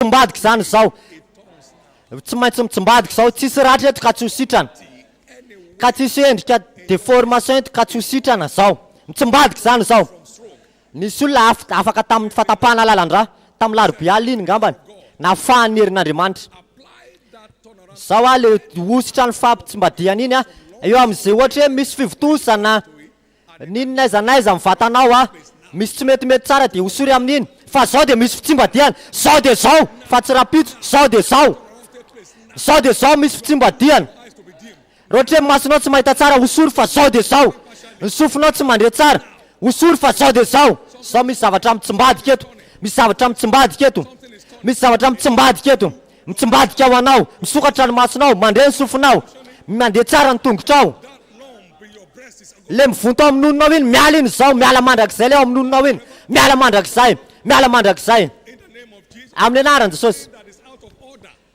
Mitsimbadika izany izao. Tsy maintsy mitsimbadika izao. Tsisy ratra eto ka tsy ho sitrana. Ka tsisy endrika déformation eto ka tsy ho sitrana izao. Mitsimbadika izany izao. Nisy olona afaka tamin'ny fatapahana lalan-drà, tamin'ny larobia alina iny ngambany, nafahan'ny herin'Andriamanitra. Izao ah, le hositra ny fampitsimbadihana iny ah, eo amin'izay ohatra hoe misy fivontosana, N'inona aiza n'aiza amin'ny vatanao a! Misy tsy metimety tsara dia hosory amin'iny fa zao dia misy fitsimbadihana, zao dia zao fa tsy rahampitso, zao dia zao! Zao dia zao misy fitsimbadihana. Raha ohatra hoe ny masonao tsy mahita tsara hosory fa zao dia zao! Ny sofinao tsy mandre tsara hosory fa zao dia zao! Zao misy zavatra mitsimbadika eto, misy zavatra mitsimbadika eto, misy zavatra mitsimbadika eto, mitsimbadika ho anao, misokatra ny masonao, mandre ny sofinao, mandeha tsara ny tongotrao. Le mivonto ao amin'ny nononao iny, miala iny izao, miala mandrakizay le ao amin'ny nononao iny, miala mandrakizay, miala mandrakizay. Amin'ny anaran'i Jesosy.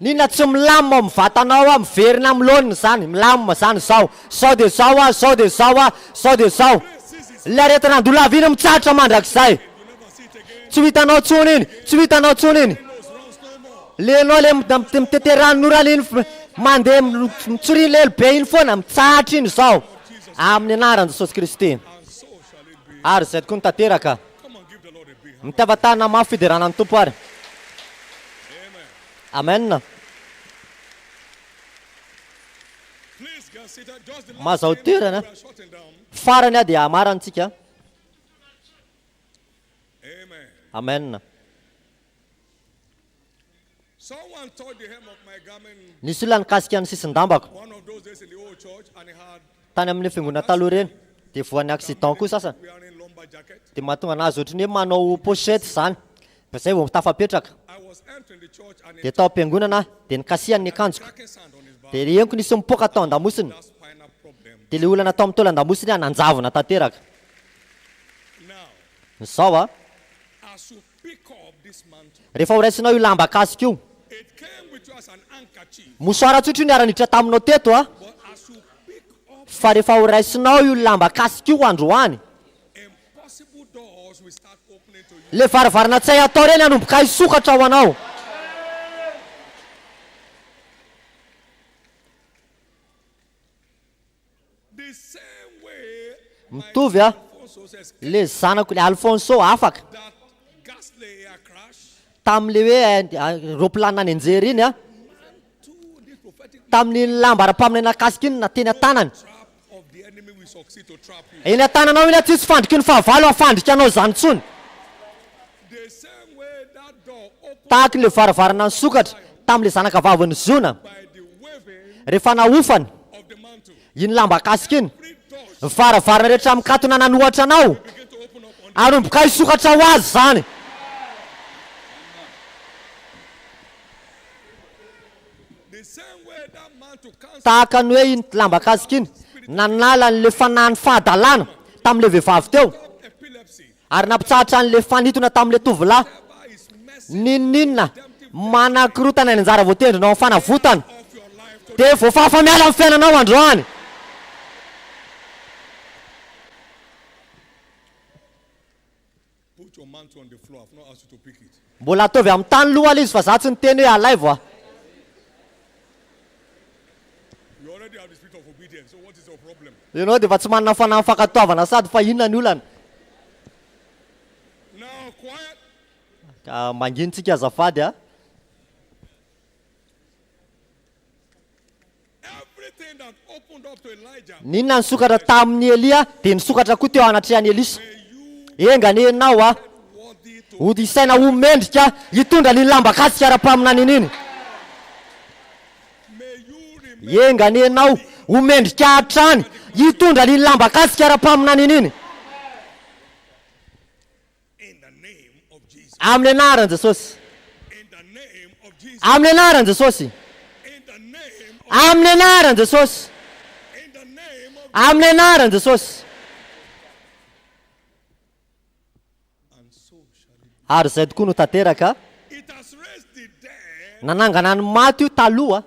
N'inona tsy milamina ao amin'ny vatanao ao, miverina amin'ny laoniny izany, milamina izany izao. Izao dia izao aho, izao dia izao aho, izao dia izao. Ilay aretina andoha iny mitsahatra mandrakizay. Tsy ho hitanao intsony iny, tsy ho hitanao intsony iny. Le ianao le mitete ranonorana iny, mandeha mitsoriana lelo be iny foana, mitsahatra iny izao. Amin'ny anaran'i Jesosy Kristy. Ary izay tokoa no tanteraka. Mitavatana mafy fiderana ny Tompo ary. Amen. Mazao toerana. Farany aho dia hamarantsika. Amen. Nisy olona nikasika ny sisin-dambako tany amin'ilay fiangonana taloha ireny, dia voan'ny accident koa sasany, dia mahatonga anazy ohatran'ny hoe manao pochette izany, fa izay vao tafapetraka. Dia tao am-piangonana aho, dia nikasihany ny akanjoko, dia henoko nisy mipoaka tao an-damosiny, dia ilay olana tao amin'ny taolan-damosiny aho nanjavona tanteraka. Izao a. Rehefa ho raisinao io lamba kasika io. Mouchoir tsotra io niara-niditra taminao teto a. Fa rehefa ho raisinao io lamba kasika io androany. Ilay varavarana tsy hay atao ireny hanomboka hisokatra ho anao. Mitovy a! Le zanako le Alfonso afaka tamin'le hoe roplanina nianjera iny a! Tamin'iny lamba ara-paminaniana kasika iny na teny an-tanany. Eny an-tananao iny a tsisy fandriky ny fahavalo hafandrika anao izany intsony. Tahaka ilay varavarana nisokatra tamin'ilay zanakavavin'i Ziona, rehefa nahofany iny lamba kasika iny. Ny varavarana rehetra mikatona nanohatra anao, hanomboka hisokatra ho azy izany. Tahaka ny hoe iny lamba kasika iny nanala an'ilay fanahin'ny fahadalana tamin'ilay vehivavy teo. Ary nampitsahatra an'ilay fanintona tamin'ilay tovolahy. N'inon'inona manakorontana ny anjara voatendrinao amin'ny fanavotana, dia voafafa miala amin'ny fiainanao androany. Mbola ataovy amin'ny tany loha ilay izy fa za tsy niteny hoe alaivo a. Ianao dia efa tsy manana fanahy fankatoavana sady fa inona ny olana? Ka mangina tsika azafady a. N'inona nisokatra tamin'i Elia dia nisokatra koa teo anatrehan'i Elisa. Enga anie ianao a, ho isaina ho mendrika hitondra an'iny lamban-kasika ara-paminaniana iny. Enga anie ianao ho mendrika hatrany hitondra an'iny lamban-kasika ara-paminaniana iny. Amin'ny anaran'i Jesosy. Amin'ny anaran'i Jesosy. Amin'ny anaran'i Jesosy. Amin'ny anaran'i Jesosy. Ary izay tokoa no tanteraka. Nanangana ny maty io taloha.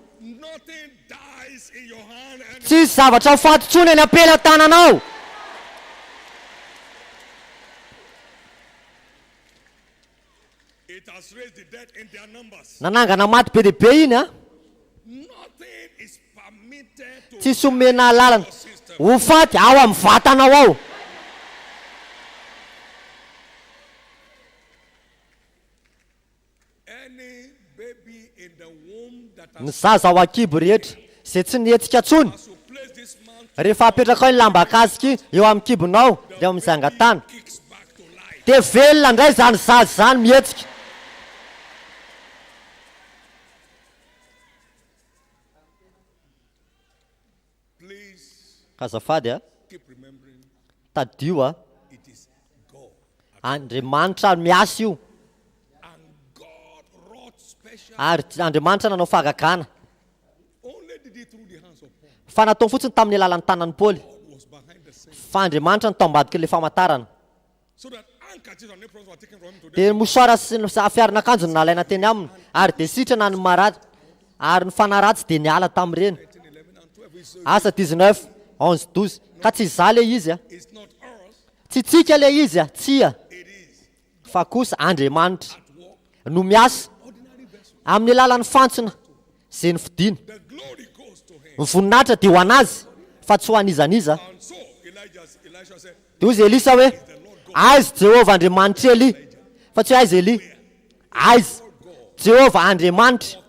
Tsisy zavatra ho faty intsony eny am-pelatananao. Nanangana maty be dia be iny a. Tsisy omena alalana ho faty ao amin'ny vatanao ao. Ny zaza ao an-kibo rehetra izay tsy nihetsika intsony, rehefa apetrakao ny lamba akasiky eo amin'ny kibonao dia ao amin'izay angatahana, dia velona indray izany zaza izany mihetsika. Ka azafady a, tadidio a, Andriamanitra miasa io, ary Andriamanitra nanao fahagagana, fa nataony fotsiny tamin'ny alalan'ny tanan'i Paoly, fa Andriamanitra no tao ambadik'ilay famantarana. Dia ny mouchoir sy ny fiaron'akanjo no nalaina teny aminy, ary dia sitrana ny marary, ary ny fanahy ratsy dia niala tamin'ireny. Asa 19, 11, 12. Ka tsy izaho ilay izy a. Tsy tsika ilay izy a, tsia. Fa kosa Andriamanitra no miasa amin'ny alalan'ny fantsona izay nofidiny. Ny voninahitra dia ho an'Azy fa tsy ho an'iza n'iza. Dia hoy izy Elisa hoe, Aiza Jehovah Andriamanitr'i Elia? Fa tsy hoe aiza Elia. Aiza Jehovah Andriamanitra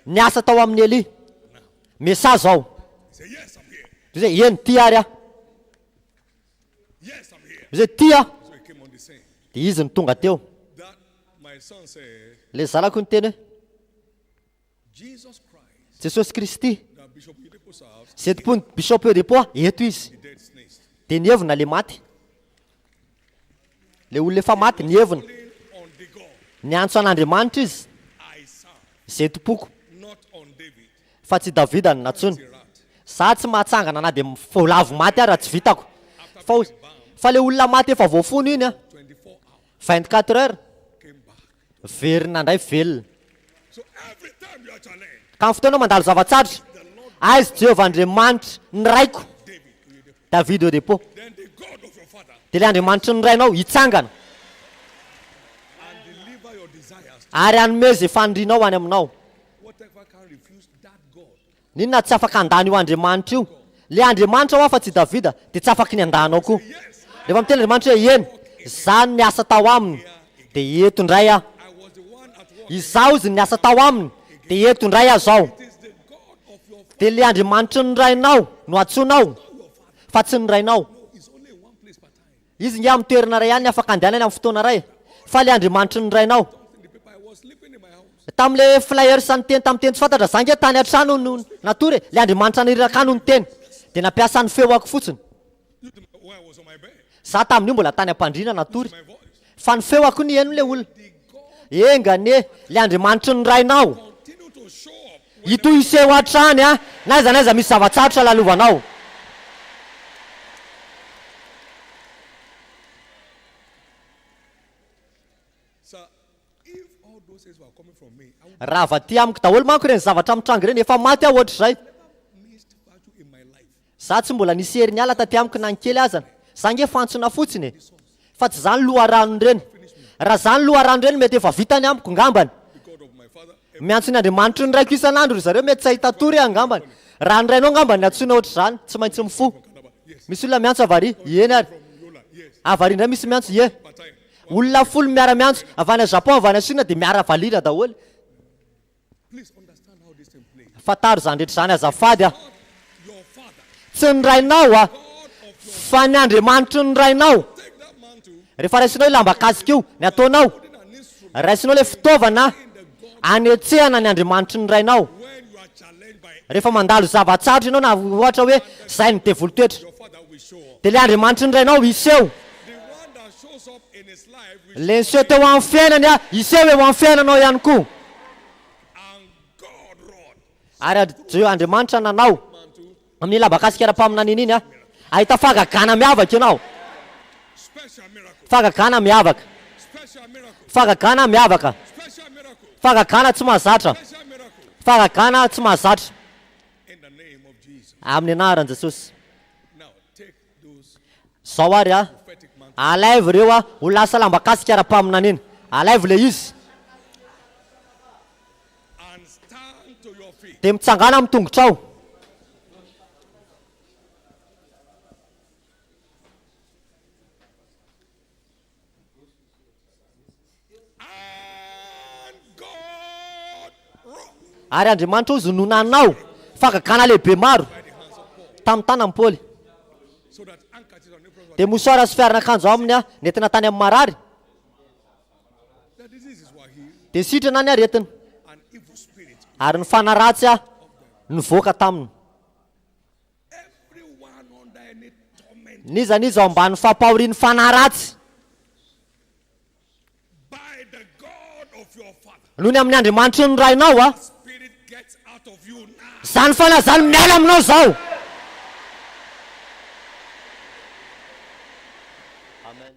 niasa tao amin'i Elia? Miasà izao. Dia hoy izy hoe, Eny, ity ary aho. Izy hoe, Ity aho. Dia izy no tonga teo. Ilay zanako niteny hoe, Jesosy Kristy, izay tompoin'ny Bishop Odepo, eto izy. Dia nihevina ilay maty. Ilay olona efa maty, nihevina. Niantso an'Andriamanitra izy, izay tompoko. Fa tsy i Davida no nantsoiny. Za tsy mahatsangana na dia voalavo maty ary raha tsy vitako. Fa fa ilay olona maty efa voafono iny an, 24 heures, Verina indray velona. Ka amin'ny fotoana mandalo zava-tsarotra, aiza Jehovah Andriamanitry ny raiko? David Oyedepo. Dia ilay Andriamanitry ny rainao hitsangana ary hanome izay fanirianao any aminao. N'inona tsy afaka handany io Andriamanitra io. Le Andriamanitra hoa fa tsy i Davida dia tsy afaky ny handanao koa. Rehefa miteny Andriamanitra hoe eny, za no niasa tao aminy dia eto indray aho. Izaho izy no niasa tao aminy dia eto indray aho zao. Dia le Andriamanitry ny rainao no antsoinao fa tsy ny rainao. Izy nge amin'ny toerana iray ihany ny afaka andehanany amin'ny fotoana iray fa le Andriamanitry ny rainao. Tamin'le flyers niteny tamin'ny teny tsy fantatra, za nge tany an-trano no natory e, le Andriamanitra aniraka ahy no niteny, dia nampiasa ny feoko fotsiny. Za tamin'io mbola tany am-pandriana natory, fa ny feoko no heno le olona. Enga anie le Andriamanitry ny rainao hitohy hiseho hatrany a, n'aiza n'aiza misy zava-tsarotra lalovanao. Rava aty amiko daholo manko ireny zavatra mitranga ireny, efa maty aho ohatr'izay. Za tsy mbola nisy hery niala taty amiko na ny kely azany. Za nge fantsona fotsiny e. Fa tsy za ny loharano ireny. Raha za ny loharano ireny mety efa vita ny amiko ngambany. Miantso ny Andriamanitry ny raiko isan'andro ry zareo mety tsy hahita tory aho angambany. Raha ny rainao angamba ny antsoina ohatr'izany, tsy maintsy mifoha. Misy olona miantso avy ary? Eny ary. Avy ary indray misy miantso? Ie. Olona folo miara-miantso, avy any Japon, avy any Chine dia miara-valira daholo. Fantaro izany rehetra izany azafady a. Tsy ny rainao a, fa ny Andriamanitry ny rainao. Rehefa raisinao io lamba kasika io, ny ataonao, raisinao ilay fitaovana anetsehana ny Andriamanitry ny rainao. Rehefa mandalo zava-tsarotra ianao na ohatra hoe zay ny devoly toetra, dia ilay Andriamanitry ny rainao hiseho. Ilay niseho teo amin'ny fiainany a, hiseho eo amin'ny fiainanao ihany koa. Ary Andriamanitra nanao amin'ny lamba-kasika ara-paminaniana iny a, hahita fahagagana miavaka ianao. Fahagagana miavaka. Fahagagana miavaka. Fahagagana tsy mahazatra. Fahagagana tsy mahazatra. Amin'ny anaran'i Jesosy. Zao ary a, alaivo ireo a, ho lasa lamba-kasika ara-paminaniana. Alaivo ilay izy. Dia mitsangàna amin'ny tongotrao. Ary Andriamanitra hozy no nanao fahagagana lehibe maro tamin'ny tanan'i Paoly. Dia mosoara sy fiaran'akanjo aminy nentina tany amin'ny marary. Dia sitrana ny aretina. Ary ny fanahy ratsy nivoaka taminy. N'iza n'iza ao ambanin'ny fampahorian'ny fanahy ratsy. Noho ny amin'ny Andriamanitry ny rainao a. Izany fanahy izany miala aminao izao. Amen.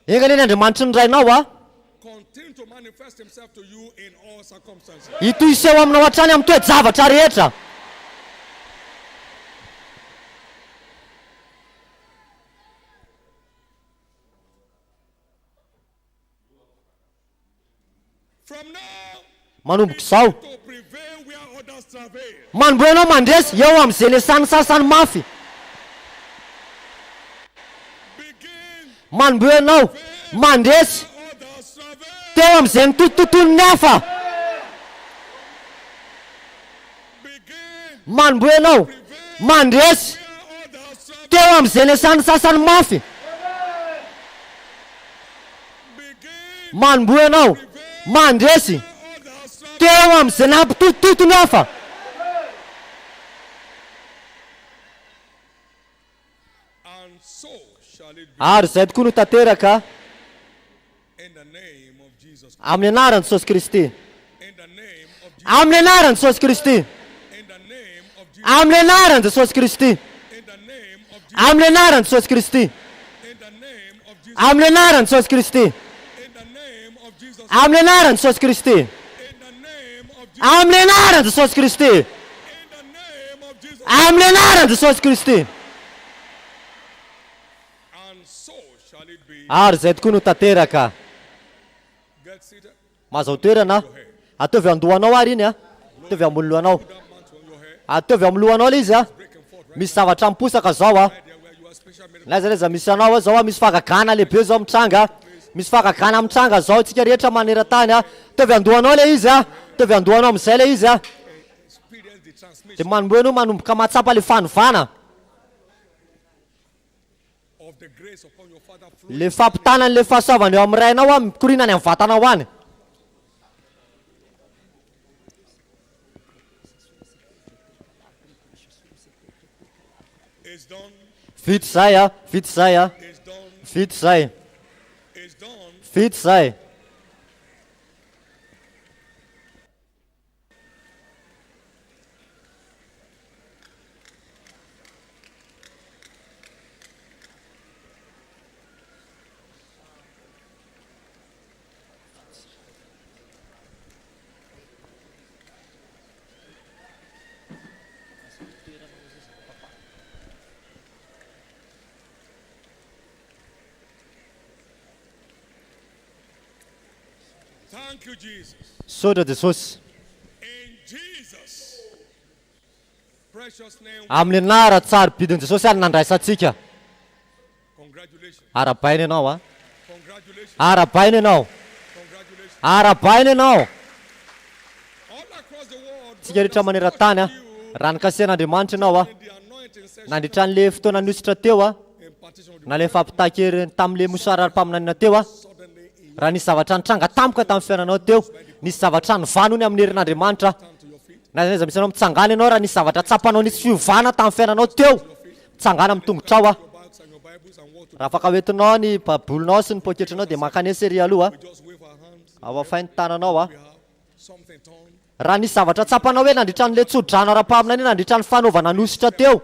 Enga anie ny Andriamanitry ny rainao a. Hitohy hiseho aminao hatrany amin'ny toe-javatra rehetra. Manomboka izao, manomboha ianao mandresy eo amin'izay lesan'ny sasany mafy. Manomboha ianao mandresy teo amin'izay nitotototon'ny hafa. Manomboha ianao mandresy teo amin'izay lesan'ny sasany mafy. Manomboha ianao mandresy teo amin'izay nampitotototo ny hafa. Ary izay tokoa no tanteraka amin'ny anaran'i Jesosy Kristy. Amin'ny anaran'i Jesosy Kristy. Amin'ny anaran'i Jesosy Kristy. Amin'ny anaran'i Jesosy Kristy. Amin'ny anaran'i Jesosy Kristy. Amin'ny anaran'i Jesosy Kristy. Amin'ny anaran'i Jesosy Kristy. Amin'ny anaran'i Jesosy Kristy. Ary izay tokoa no tanteraka. Mazao toerana. Ataovy an-dohanao ary iny a. Ataovy ambony lohanao. Ataovy amin'ny lohanao ilay izy a. Misy zavatra miposaka zao a. N'aiza n'aiza misy anao a, zao a, misy fahagagana lehibe zao mitranga. Misy fahagagana mitranga zao tsika rehetra maneran-tany a. Ataovy an-dohanao ilay izy a. Ataovy an-dohanao amin'izay ilay izy a. Dia manomboha ianao manomboka mahatsapa ilay fanovana. Le fampitana an'le fahasoavana eo amin'ny rainao an, mikoriana any amin'ny vatanao any. Vita izay a, vita izay a, vita izay, vita izay. Misaotra Jesosy. Amin'ny anaran-tsarobidin'i Jesosy ary nandraisantsika. Arahabaina ianao a. Arahabaina ianao. Arahabaina ianao. Tsika rehetra maneran-tany a. Raha nikasihan'Andriamanitra ianao a. Nandritra an'ilay fotoana nihosotra teo a. Na ilay fampitahan-kery tamin'ilay mosary ara-paminaniana teo a. Raha nisy zavatra nitranga tampoka tamin'ny fiainanao teo, nisy zavatra novana hono amin'ny herin'Andriamanitra, na aiza na aiza misy anao, mitsangàna ianao raha nisy zavatra tsapanao nisy fiovana tamin'ny fiainanao teo, mitsangàna amin'ny tongotrao aho. Raha afaka hoentinao ny Baibolinao sy ny poketranao dia mankanesa ery aloha. Ao afahy ny tananao aho. Raha nisy zavatra tsapanao hoe nandritra an'ilay tso-drano ara-paminaniana, nandritra ny fanaovana ny hosotra teo,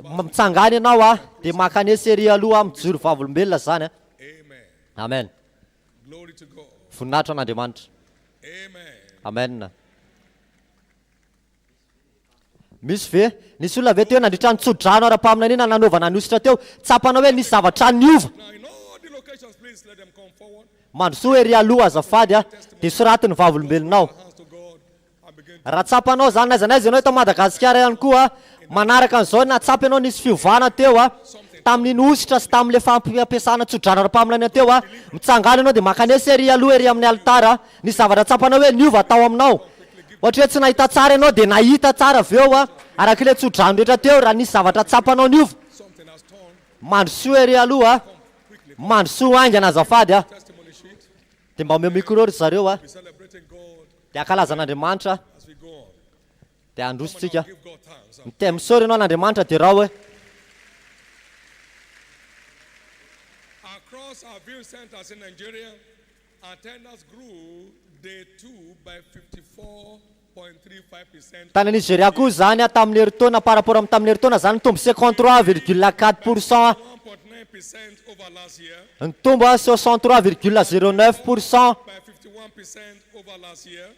mitsangàna ianao aho, dia mankanesa ery aloha aho, mijoro vavolombelona izany an. Amen. Voninahitra an'Andriamanitra. Amen. Misy ve? Nisy olona ve teo nandritra ny tso-drano ara-paminaniana nanaovana ny hosotra teo, tsapanao hoe nisy zavatra niova? Mandrosoa ery aloha azafady a, dia soraty ny vavolombelonao. Raha tsapanao izany n'aiza n'aiza ianao eto Madagasikara ihany koa manaraka an'izao nahatsapa ianao nisy fiovana teo a, tamin'iny hosotra sy tamin'ilay fampiasana tso-drano ara-paminaniana teo a, mitsangàna ianao dia mankanesa ery aloha ery amin'ny alitara, nisy zavatra tsapanao hoe niova tao aminao. Ohatra hoe tsy nahita tsara ianao dia nahita tsara avy eo a, araka ilay tso-drano rehetra teo raha nisy zavatra tsapanao niova. Mandrosoa ery aloha a, mandrosoa haingana azafady a. Dia mba omeo micro ry zareo a. Dia hankalaza an'Andriamanitra. Dia handroso tsika. Mite misaora ianao an'Andriamanitra derao hoe. Across our viewing centers in Nigeria, attendance grew day 2 by 54.35%. Tany Nigeria koa izany a, tamin'ny herintaona par rapport amin'ny tamin'ny herintaona izany nitombo 53,4 pour cent a. 1.9% over last year. Nitombo a 63,09 pour cent. By 51% over last year.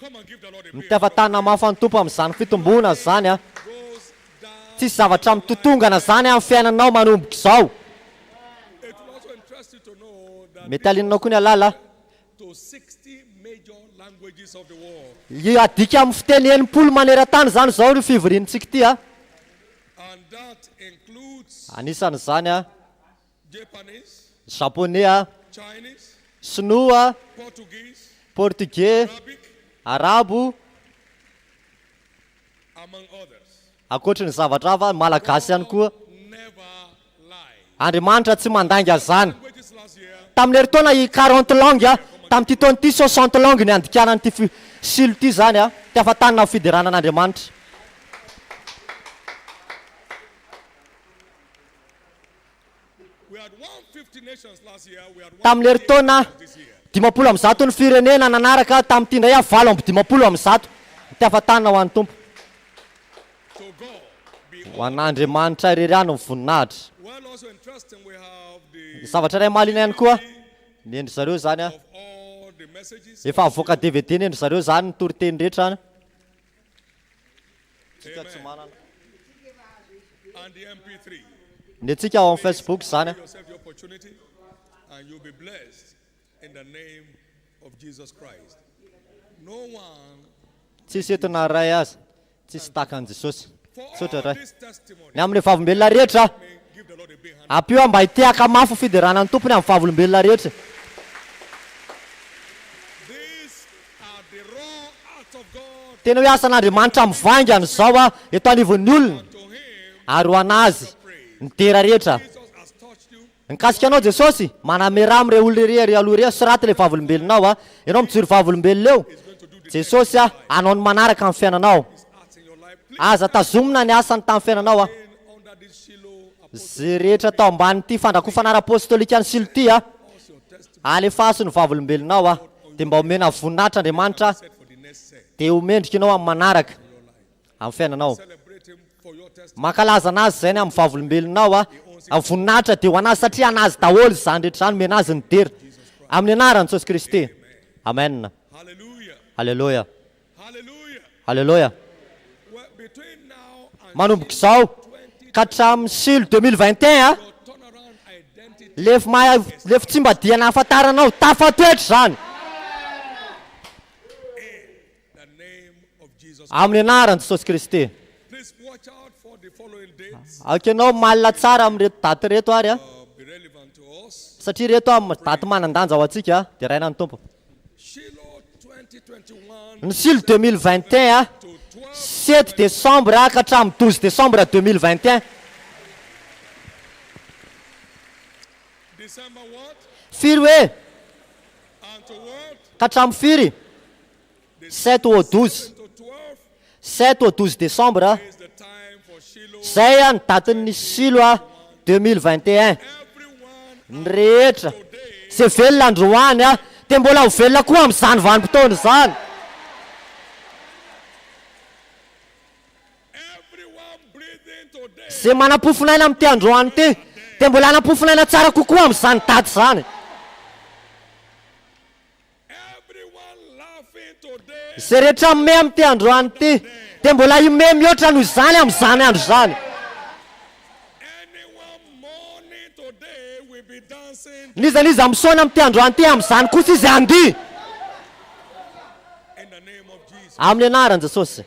Come and give the Lord a big Mitiava tanana mafy an'ny Tompo amin'izany fitomboana izany a. goes down. Tsisy zavatra mitotongana izany amin'ny fiainanao manomboka izao. It will also interest you to know that Mety halianao koa ny halala. to 60 major languages of the world. Io adika amin'ny fiteny 60 maneran-tany izany izao io fivoriantsika ity a. And that includes Anisan'izany a, Japanese, Japoney a, Chinese, Sinoa, Portuguese, Portugais, Arabic, Arabo, among others. ankoatry ny zavatra hafa, Malagasy ihany koa. Never lie. Andriamanitra tsy mandainga izany. Languages last year, Tamin'ny herintaona i 40 langues a, tamin'ity taona ity 60 langues ny andikana an'ity fi- silo ity izany a, ty afa-tanana amin'ny fiderana an'Andriamanitra. we had 150 nations last year, we had Tamin'ny 158 herintaona, nations this year. 150 ny firenena nanaraka, tamin'ity indray a 158. Ty afa-tanana ho an'ny Tompo. To God be Ho an'Andriamanitra irery ihany ny voninahitra. Well, also interesting, we have the Zavatra iray mahaliana ihany koa, ny endry zareo izany a, of all the messages. efa avoaka DVD ny endry zareo izany, ny toriteny rehetra an. Tsika tsy manana. And the MP3. Ny antsika ao amin'ny Facebook izany a. Give yourself the opportunity and you'll be blessed in the name of Jesus Christ. No one Tsisy eto na iray aza tsisy tahaka an'i Jesosy. for Tsotra all ray. this testimony. Ny amin'ireo vavolombelona rehetra, May give the Lord a big hand. ampio aho mba hitehaka mafy ho fiderana ny Tompony amin'ny vavolombelona rehetra. These are the raw acts of God Tena hoe asan'Andriamanitra mivaingana izao a, eto anivon'ny olona, to him. ary ho an'Azy ny dera rehetra. Jesus has touched you. Nikasika anao Jesosy, manamera amin'ireo olona ery ery aloha ery, soraty ilay vavolombelonao a, ianao mijoro vavolombelona eo, Jesosy a, hanao ny manaraka amin'ny fiainanao. His acts in your life. Please Aza tazomina ny asany tamin'ny fiainanao a. in under this Shiloh apostle Ze rehetra tao ambanin'ity fandrakofana ara-apostolika an'i Silo ity a, us your testimony alefaso ny vavolombelonao a, dia mba omena voninahitra Andriamanitra, set for the next set. dia ho mendrika ianao amin'ny manaraka amin'ny fiainanao. Celebrate him for your testimony. Mankalaza anazy izay ny amin'ny vavolombelonao a, amin'ny voninahitra dia ho anazy satria anazy daholo izany rehetra izany, omena azy ny dera. Amin'ny anaran'i Jesosy Kristy. Amen. Hallelujah. Haleloia. Hallelujah. Haleloia. Well, between now and Manomboka izao ka hatramin'ny Silo 2021 a, your turnaround identity lefy maha lefy tsy mba dia nahafantaranao, tafatoetra izany. in the name of Jesus. Amin'ny anaran'i Jesosy Kristy. Please watch out for the following dates. Aoka ianao malina tsara amin'ireto daty ireto ary a, Be relevant to us. satria ireto a daty manan-danja ho antsika, deraina ny Tompo. Shiloh 2021 Ny Silo 2021, to 12 7 décembre ka hatramin'ny 12 décembre 2021. December what? Firy hoe? And to what? Ka hatramin'ny firy? 7 au 12. 7 to 12 7 au 12 décembre, is the time for Shiloh. zay a ny datin'ny Silo a 2021. Everyone Ny rehetra izay velona androany a dia mbola ho velona koa amin'izany vanim-potoana izany. Everyone breathing today Izay manam-pofonaina amin'ity androany ity dia mbola hanam-pofonaina tsara kokoa amin'izany daty izany. Everyone laughing. today, Izay rehetra mimehy amin'ity androany ity dia mbola himehy mihoatra noho izany amin'izany andro izany. anyone mourning today will be dancing N'iza n'iza misaona amin'ity androany ity, amin'izany kosa izy handihy. in the name of Jesus. Amin'ny anaran'i Jesosy.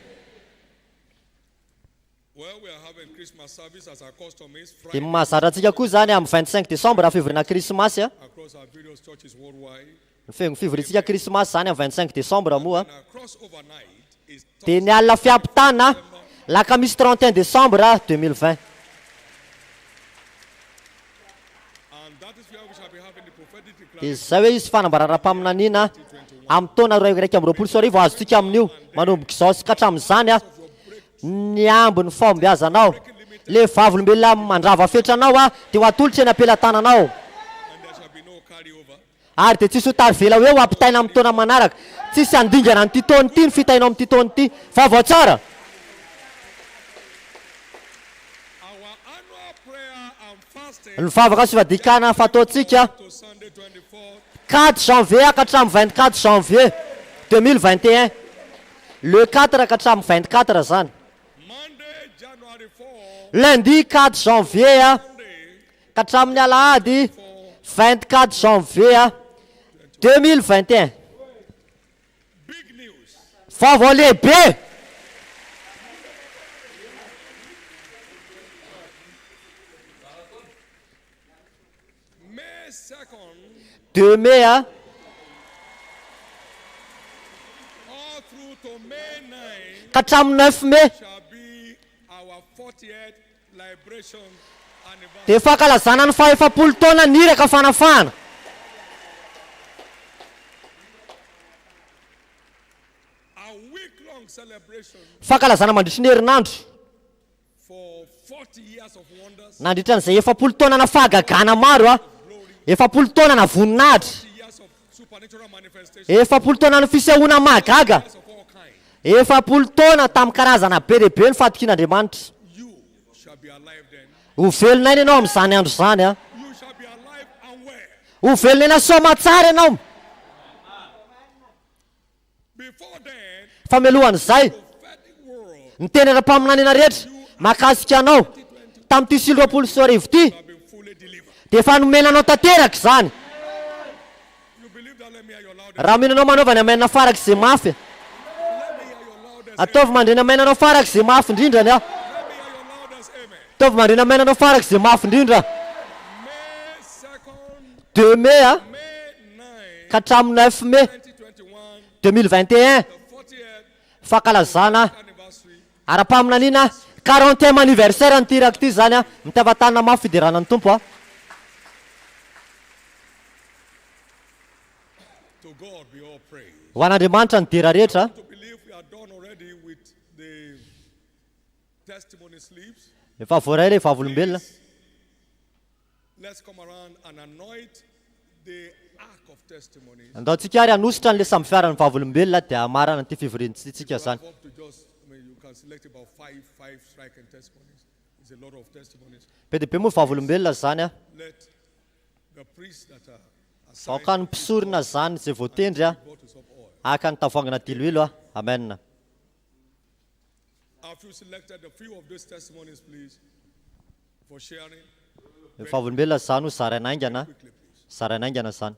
Well, we are having Christmas service as our custom is Dia Friday mahazatra antsika koa izany amin'ny 25 décembre fivoriana Krismasy a. across our various churches worldwide. Ny fivoriantsika Krismasy izany amin'ny 25 décembre moa. And our crossover night is Dia ny alina fiampitana lakamisy 31 décembre 2020. And that is where we shall be having the prophetic Dia declaration. izay hoe izy fanambarana-paminaniana amin'ny taona 2021 azontsika amin'io manomboka izao sy ka hatramin'izany a ny ambin'ny fahombiazanao. Le vavolombelona mandrava fetranao a dia ho atolotra eny am-pelatananao. And there shall be no carryover. Ary dia tsisy ho tarivela hoe ho ampitaina amin'ny taona manaraka. Tsisy handingana an'ity taona ity ny fitainao amin'ity taona ity. Vaovao tsara! Our annual prayer and fasting Ny vavaka sy fivadikana fataontsika to Sunday 24th 4 janvier ka hatramin'ny 24 janvier 2021. Le 4 ka hatramin'ny 24 zany. Monday, January 4, Lundi 4 janvier a, Sunday ka hatramin'ny alahady 24 janvier a, 2021. Big news. Vaovao lehibe! May 2nd, 2 mai a, all through to May 9 ka hatramin'ny 9 mai shall be our 40th liberation anniversary. dia fankalazana ny faha-efapolo taona ny iraka fanafahana. A week-long celebration Fankalazana mandritry ny herinandro for 40 years of wonders, nandritra an'izay 40 taona na fahagagana maro a, 40 taona na voninahitra, 40 years of supernatural manifestation, 40 taona ny fisehoana mahagaga, of all kinds. 40 taona tamin'ny karazana be dia be ny fahatokian'Andriamanitra. You shall be alive then. Ho velona aina ianao amin'izany andro izany a. You shall be alive and well. Ho velona aina soamatsara ianao. Before then, Fa mialohan'izay, prophetic word ny teny ara-paminaniana rehetra mahakasika anao tamin'ity 2029 ity have been fully delivered. dia efa nomena anao tanteraka izany. You believe that? Let me hear your loudest. Raha mino anao manaova ny amen farak'izay mafy. Let me hear your loudest. Ataovy mandre ny amen anao farak'izay mafy indrindra ny aho. Let me hear your loudest amen. Ataovy mandre ny amen anao farak'izay mafy indrindra. May 2nd, 2 mai a, May 9, ka hatramin'ny 9 mai 2021, 2021, the 40th fankalazana anniversary ara-paminaniana 40e anniversaire an'ity iraka ity izany a. Mitafa-tanana mafy fiderana ny Tompo a. To God be all praise. Ho an'Andriamanitra ny dera rehetra. To believe we are done already with the testimony slips. Efa voaray ilay vavolombelona. Let's come around and anoint the ark of testimonies. Andao tsika ary hanositra an'ilay sambo fiaran'ny vavolombelona dia hamarana an'ity fivoriantsika You izany. have up to just, I mean, you can select about five striking testimonies. It's a lot of testimonies. Be dia be moa vavolombelona izany a. Let the priests that are assigned Vaoka ny mpisorona izany izay voatendry a, bottles of oil. haka ny tavoangina diloilo a. Amen. Have you selected a few of those testimonies, please, for sharing? Ny vavolombelona izany ho zaraina haingana, Quickly, please. zaraina haingana izany.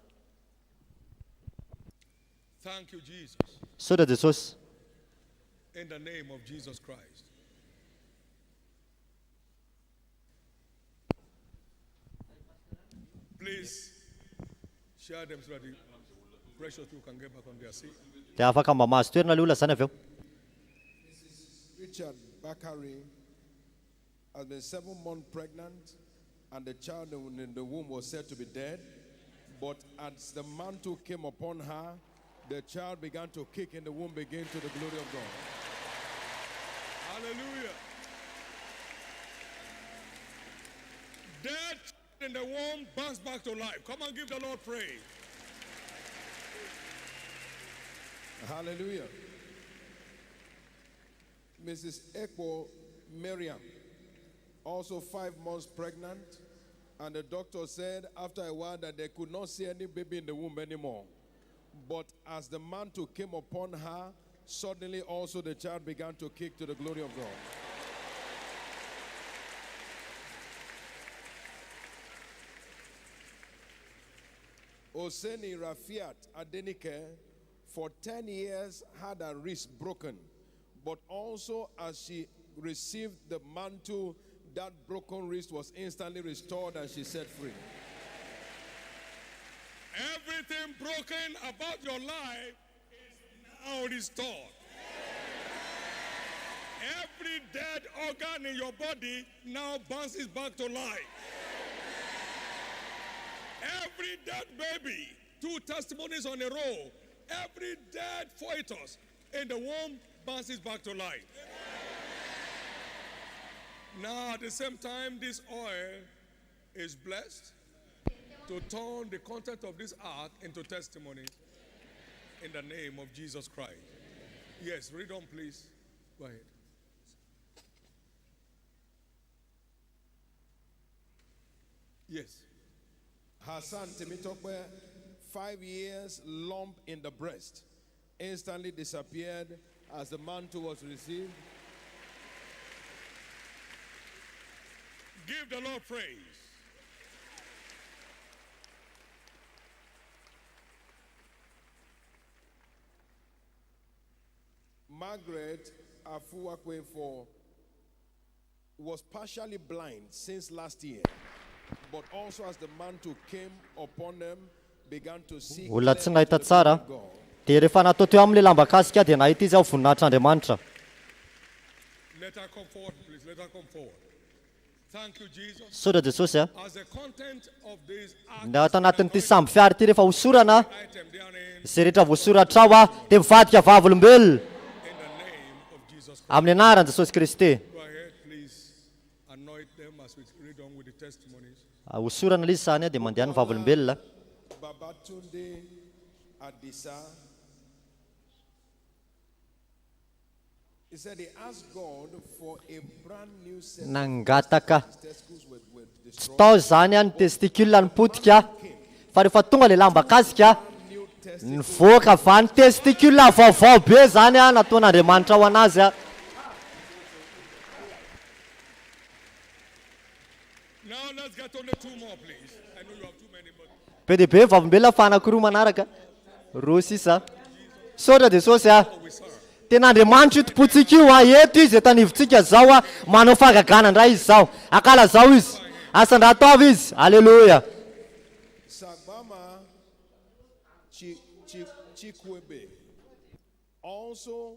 Thank you, Jesus. Misaotra Jesosy. In the name of Jesus Christ. Please share them so that the precious people can get back on their seat. Dia afaka mba mahazo toerana ilay olona izany avy eo. Richard Bakari has been 7 months pregnant, and the child in the womb was said to be dead. But as the mantle came upon her, the child began to kick in the womb again to the glory of God. Hallelujah. Dead in the womb bounce back to life. Come and give the Lord praise. Hallelujah. Mrs. Ekpo Miriam, also 5 months pregnant, and the doctor said after a while that they could not see any baby in the womb anymore. But as the mantle came upon her, suddenly also the child began to kick to the glory of God. Oseni Rafiat Adenike, for 10 years had her wrist broken, but also as she received the mantle, that broken wrist was instantly restored and she set free. Everything broken about your life is now restored. Every dead organ in your body now bounces back to life. Every dead baby, two testimonies on a row. Every dead fetus in the womb bounces back to life. Now, at the same time, this oil is blessed to turn the content of this ark into testimony in the name of Jesus Christ. Yes, read on, please. Go ahead. Yes. Hassan Timitokwe, 5 years lump in the breast, instantly disappeared as the mantle was received. Give the Lord praise. Margaret Afuwakwe for was partially blind since last year, but also as the mantle came upon them, began to see Olona tsy clearly nahita to the glory tsara of God. dia rehefa natao teo amin'ilay lamba-kasika dia nahita izy aho voninahitr'Andriamanitra. Let her come forward, please. Let her come forward. Thank you, Jesus. Misaotra Jesosy a. As the content of this ark Na ato anatin'ity sambo fiara ity rehefa hosorana item therein, izay rehetra voasoratra ao a dia mivadika vavolombelona in the name of Jesus Christ. amin'ny anaran'i Jesosy Kristy. Go ahead, please. Anoint them as we read on with the testimonies. Ah, hosorana ilay izy zany a dia mandeha ny vavolombelona. Babatunde Adisa. He said he asked God for a brand new set of Nangataka his testicles were tsy destroyed. tao zany a ny testicule ny potika fa rehefa tonga le lamba-kasika New testicles. nivoaka avy any testicule vaovao be zany a nataon'Andriamanitra ho anazy a. Now let's get only two more, please. I know you have too many, but Be dia be vavolombelona fa anankiroa manaraka roa sisa. Misaotra Jesosy a. we serve. Tena Andriamanitra io tompontsika io a, eto izy eto anivontsika zao a, manao fahagagana indray izy zao. Ankalazao izy, asandrato izy. Aleloia. Sagbama Chikwebe also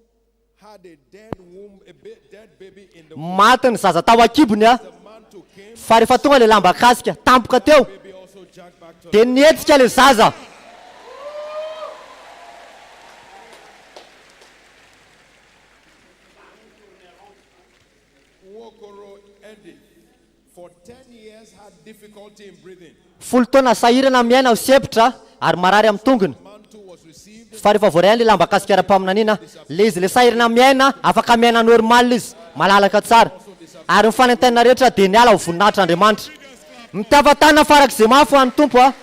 had a dead womb, a dead baby in the womb. Maty ny zaza tao an-kibony a, The mantle came, fa rehefa tonga le lamba-kasika tampoka teo baby also jacked back to dia nihetsika le zaza. Wokoro Edith. For 10 years had difficulty in breathing. 10 taona sahirana miaina ho sempotra ary marary amin'ny tongony. Mantle was received. Fa rehefa voaray le lamba-kasika ara-paminaniana, le izy le sahirana miaina afaka miaina normal izy, malalaka tsara. Ary ny fanaintainana rehetra dia niala ho voninahitr'Andriamanitra. Mitafa-tanana farak'izay mafy ho an'ny Tompo a.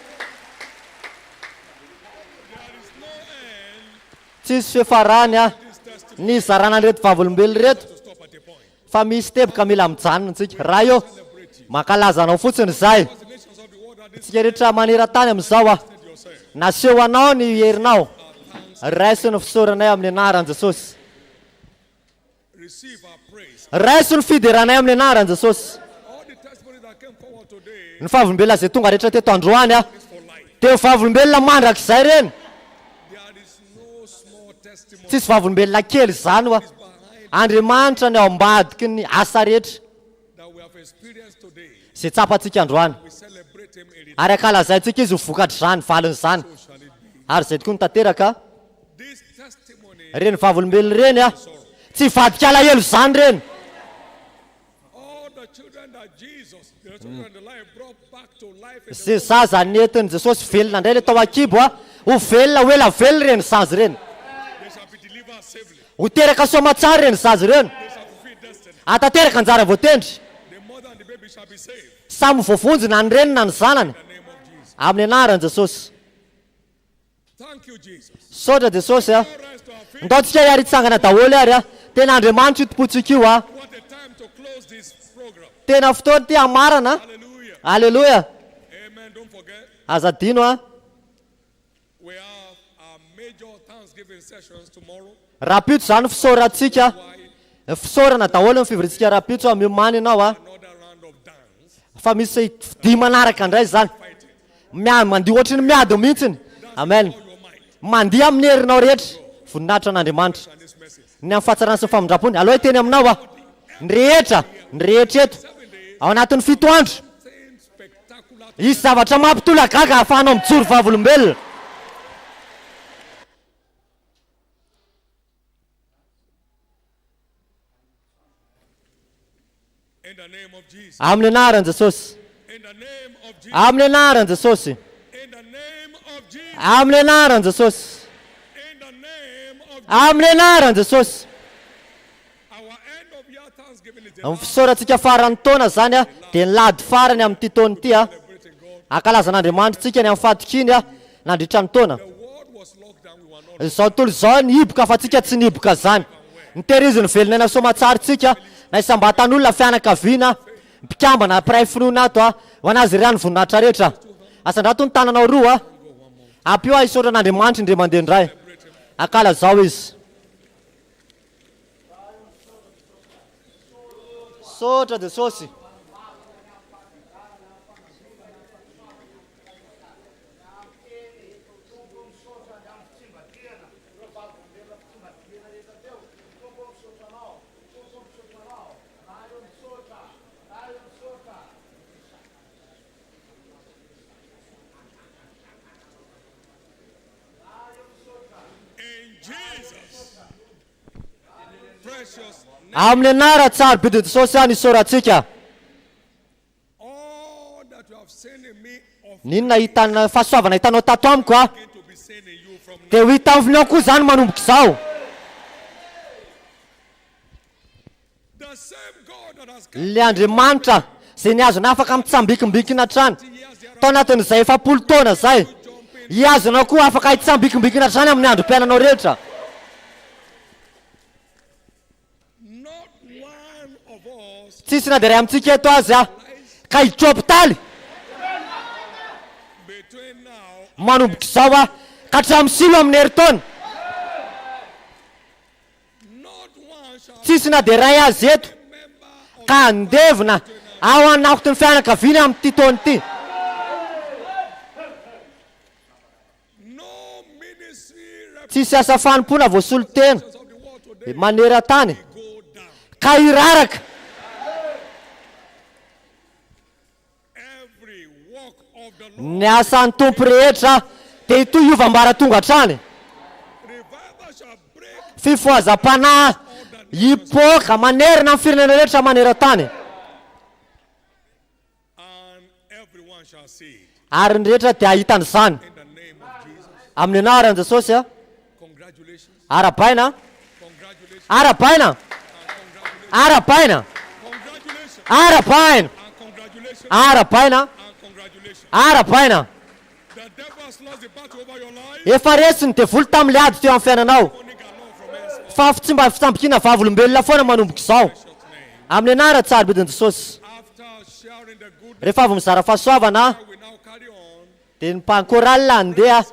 There is no end Tsisy fiafarany a this testimony ny zarana an'ireto vavolombelona ireto to stop at a point. fa misy teboka mila mijanona tsika. Raha io mankalaza anao fotsiny zay. Because the nations of the world are Tsika rehetra maneran-tany amin'izao a yourself. naseho anao ny herinao. Raiso ny fisaoranay amin'ny anaran'i Jesosy. Receive our praise. Raiso ny fideranay amin'ny anaran'i Jesosy. All the testimonies that came forward today Ny vavolombelona izay tonga rehetra teto androany a is for life. dia vavolombelona mandrakizay reny. There is no small testimony Tsisy vavolombelona kely zany oa. behind Andriamanitra ny ao ambadiky ny asa rehetra that we have experienced today. izay tsapantsika androany. We celebrate him in it. Ary ankalazaintsika izy ho vokatr'izany valin'izany. So shall it be. Ary izay tokoa no tanteraka. This testimony, Reny vavolombelona ireny a tsy vadika alahelo zany reny. all the children that Jesus, the children in the life brought back to life in the Zay zaza nentin'i Jesosy velona indray le tao an-kibo a ho velona ho ela velona ireny zaza ireny. they shall be delivered safely. Ho teraka soamantsara ireny zaza ireny. They shall fulfill destiny. Atanteraka anjara voatendry. The mother and the baby shall be saved. Samy voavonjy na ny reniny na ny zanany In the name of Jesus. amin'ny anaran'i Jesosy. Misaotra Jesosy a. Ndao tsika hiary hitsangana daholo ary a. Tena Andriamanitra io tompontsika io a. Tena fotoana ity hamarana. Aleloia. Aza adino a. Rahampitso izany fisaorantsika. Fisaorana daholo ny fivoriantsika rahampitso a. Miomàna ianao a. Fa misy dihy manaraka indray izany. Mia, mandihy ohatry ny miady mihitsiny. Amen. Mandihy amin'ny herinao rehetra. Voninahitra an'Andriamanitra. Ny amin'ny fahatsarany sy ny famindrampony. Aleo hiteny aminao aho. Ny rehetra, ny rehetra eto, ao anatin'ny fito andro, hisy zavatra mampitolagaga ahafahanao mijoro vavolombelona. Amin'ny anaran'i Jesosy. Amin'ny anaran'i Jesosy. Amin'ny anaran'i Jesosy. Amin'ny anaran'i Jesosy. Ny fisaorantsika faran'ny taona izany dia ny lahady farany amin'ity taona ity. Ankalazan'Andriamanitra antsika ny amin'ny fahatokiany nandritra ny taona. Izao tontolo izao nihiboka fa tsika tsy nihiboka izany. Nitehiriziny velon'aina soamatsara tsika, na isam-batan'olona, fianakaviana, mpikambana, mpiray finoana ato a. Ho an'Azy irery ny voninahitra rehetra. Asandrato ny tananao roa. Ampio ahy hisaotra an'Andriamanitra indray mandeha indray. Ankalazao Izy. Misaotra Jesosy. Amin'ny anaran-tsarobidin'i Jesosy aho nisaorantsika. N'inona hitan fahasoavana hitanao tato amiko a, dia ho hita aminao koa izany manomboka izao. Ilay Andriamanitra izay nihazona afaka mitsambikimbikina hatrany tao anatin'izay 40 taona izay, hihazona anao koa afaka hitsambikimbikina hatrany amin'ny androm-piainanao rehetra. Tsisy na dia iray amintsika eto aza ka hiditra hopitaly manomboka izao aho ka hatramin'ny silo amin'ny herintaona. Tsisy na dia iray aza eto ka handevina ao anatin'ny fianakaviany amin'ity taona ity. Tsisy asa fanompoana voasolo tena maneran-tany ka hiraraka. Ny asan'ny Tompo rehetra dia hitohy hiova ambaratonga hatrany. Fifohazam-panahy hipoaka manerana ny firenena rehetra maneran-tany. Ary ny rehetra dia hahita an'izany. Amin'ny anaran'i Jesosy a. Arahabaina. Arahabaina. Arahabaina. Arahabaina. Arahabaina. Arahabaina. Efa resy ny devoly tamin'ilay ady teo amin'ny fiainanao. Fa tsy mba fitsambikiana vavolombelona foana manomboka izao. Amin'ny anaran-tsarobidin'i Jesosy. Rehefa avy mizara fahasoavana, dia ny mpan chorale handeha,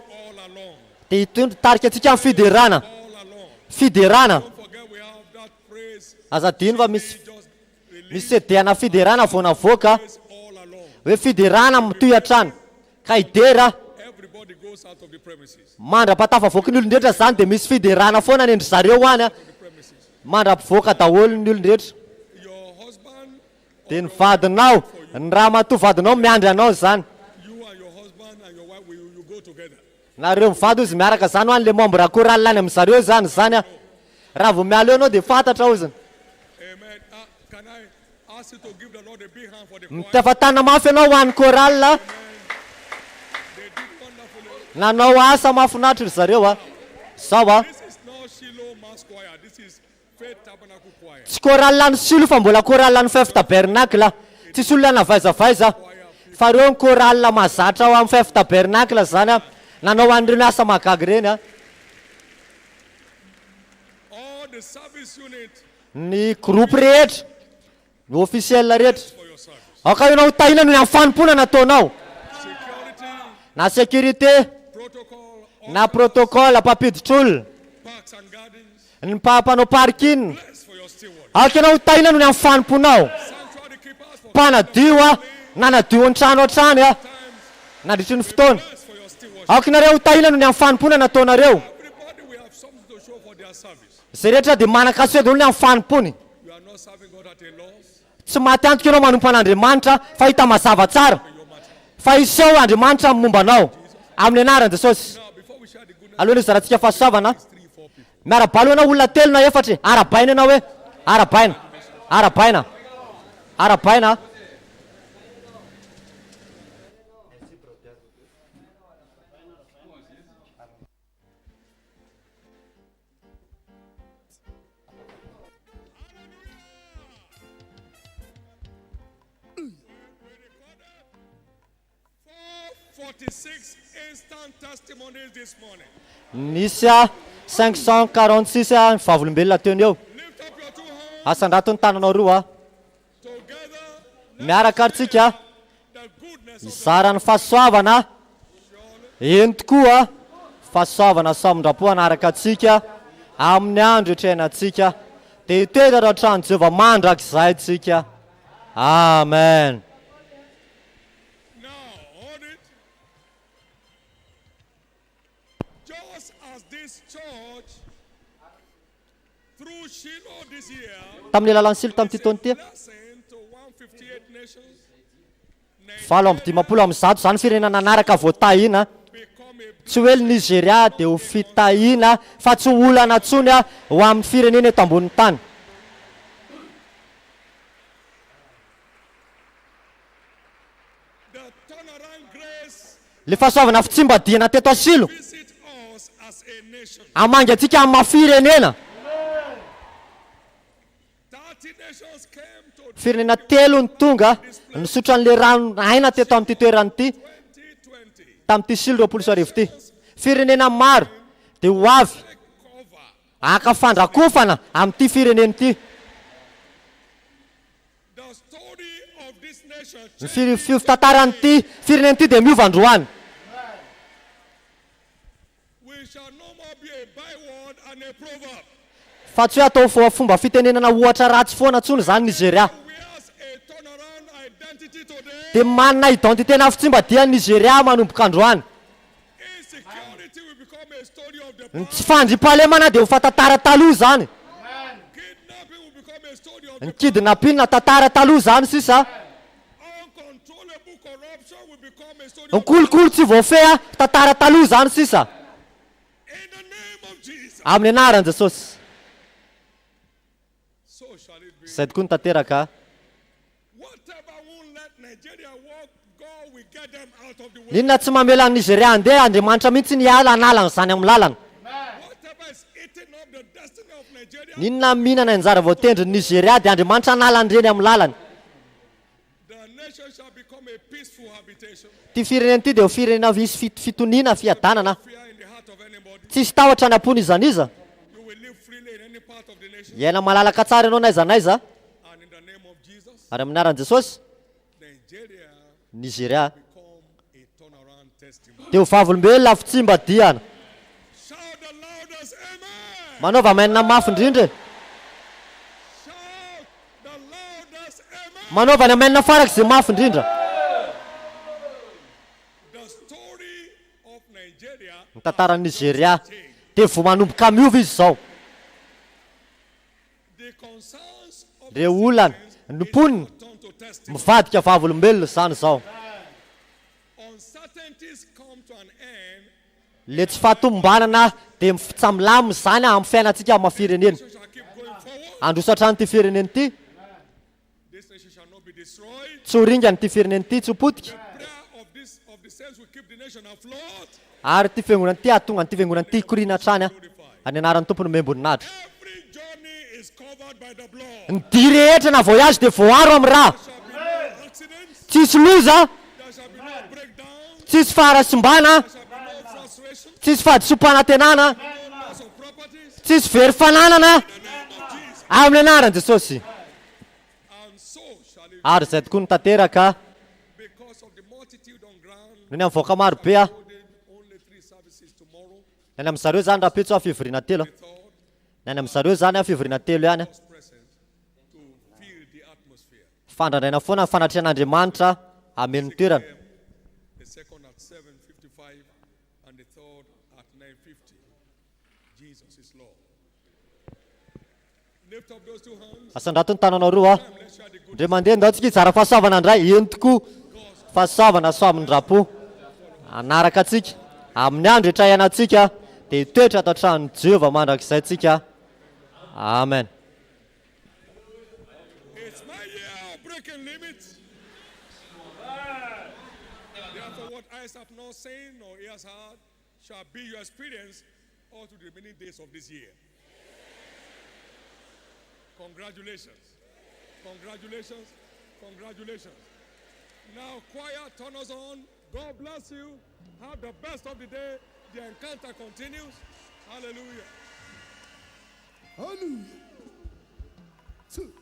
dia hitondra hitarika antsika amin'ny fiderana. Fiderana. Aza adino fa misy misy CD ana fiderana vao navoaka, hoe fiderana mitohy hatrany. Ka hidera mandra-pahatafavoaky ny olon-drehetra izany dia misy fiderana foana any an-dry zareo any an, mandra-pivoaka daholo ny olon-drehetra. Dia ny vadinao, ny ramatoa vadinao miandry anao izany. Nareo mivady ozy miaraka izany ho any le membre chorale any amin zareo izany izany an. Raha vao miala eo ianao dia fantatra oziny. Mitafa-tanana mafy ianao ho an'ny chorale. Nanao asa mahafinaritra ry zareo a. Zao a. Tsy chorale an'i Silo fa mbola chorale an'i Fef Tabernacle. Tsisy olona navaizavaiza fa reo ny chorale mahazatra ao amin'ny Fef Tabernacle zany a. Nanao an'ireny asa mahagaga ireny a. Ny groupe rehetra, ny officiel rehetra. Aoka ianao ho tahiana noho ny amin'ny fanompoana nataonao. Na sécurité, na protocole, mpampiditra olona, ny mpanao parking. Aoka ianao ho tahiana noho ny amin'ny fanompoanao. Mpanadio a, nanadio ny trano hatrany a, nandritry ny fotoana. Aoka ianareo ho tahiana noho ny amin'ny fanompoana nataonareo. Izay rehetra dia manan-kasoa daholo ny amin'ny fanompoany. Tsy maty antoka ianao manompo an'Andriamanitra fa hita mazava tsara fa hiseho Andriamanitra amin'ny momba anao. Amin'ny anaran'i Jesosy. Alohan'ny hizarantsika fahasoavana, miarahaba aloha ianao olona telo na efatra e. Arahabaina ianao hoe, arahabaina, arahabaina, arahabaina. Nisy 546 vavolombelona teo no eo. Asandrato ny tananao roa. Miaraka ary tsika hizara ny fahasoavana. Eny tokoa, fahasoavana sy famindram-po hanaraka antsika amin'ny andro hiainantsika. Dia hitoetra ao an-tranon'i Jehovah mandrakizay tsika. Amen. Tamin'ny alalan'ny Silo tamin'ity taona ity, 158 izany firenena nanaraka voatahina. Tsy hoe Nigeria dia ho fitahiana fa tsy ho olana intsony ho amin'ny firenena eto ambonin'ny tany. Ilay fahasoavana fitsimbadihana teto Asilo hamangy antsika amin'ny maha firenena. Firenena telo no tonga nisotro an'ilay rano aina teto amin'ity toerana ity tamin'ity Silo 2020 ity. Firenena maro dia ho avy haka fandrakofana amin'ity firenena ity. Ny fitantaran'ity firenena ity dia miova androany. Fa tsy hoe atao fomba fitenenana ohatra ratsy foana intsony izany Nigeria. Dia manana identité na fitsimbadihan'i Nigeria manomboka androany. Ny tsy fandriampahalemana dia ho fa tantara taloha izany. Ny kidnapping tantara taloha izany sisa. Ny kolikoly tsy voafehy tantara taloha izany sisa. Amin'ny anaran'i Jesosy. Izay tokoa no tanteraka. N'inona tsy mamela an'i Nigeria handeha, Andriamanitra mihitsy ny hiala hanala an'izany amin'ny lalana. N'inona mihinana anjara voatendrin'i Nigeria dia Andriamanitra hanala an'ireny amin'ny lalany. Ity firenena ity dia ho firenena hisy fitoniana, fiadanana. Tsy hisy tahotra any am-pon'iza n'iza. Hiaina malalaka tsara ianao n'aiza n'aiza. Ary amin'ny anaran'i Jesosy, Nigeria dia ho vavolombelona fitsimbadihana. Manaova amen mafy indrindra e. Manaova ny amen farak'izay mafy indrindra. Ny tantaran'i Nigeria dia vao manomboka miova izy izao. Ireo olana, ny mponina, mivadika vavolombelona izany izao. Ilay tsy fahatomombanana dia mifitsamilamina izany amin'ny fiainantsika amin'ny maha firenena. Handroso hatrany ity firenena ity. Tsy ho ringana ity firenena ity, tsy ho potika. Ary ity fiangonana ity hahatonga an'ity fiangonana ity hikoriana hatrany ary ny anaran'ny Tompo no omem-boninahitra. Ny dia rehetra na voyage dia voaaro amin'ny ra. Tsy hisy loza, tsy hisy faharasimbana. Tsisy fahadisoam-panantenana. Tsisy very fananana. Amin'ny anaran'i Jesosy. Ary izay tokoa no tanteraka. Noho ny amin'ny vahoaka maro be. Ny any amin'zareo izany rahampitso a fivoriana telo. Ny any amin'zareo izany a fivoriana telo ihany. Fandrandraina foana ny fanatrehan'Andriamanitra hameno ny toerana. Asandrato ny tananao roa. Indray mandeha ndao tsika hizara fahasoavana indray. Eny tokoa, fahasoavana sy famindram-po hanaraka antsika amin'ny andro rehetra iainantsika dia hitoetra ato an-tranon'i Jehovah mandrakizay tsika. Amen. It's my year of breaking limits. Therefore, what eyes have not seen nor ears heard shall be your experience all through the remaining days of this year. Congratulations. Congratulations. Congratulations. Now, choir, turn us on. God bless you. Have the best of the day. The encounter continues. Hallelujah. Hallelujah. Two.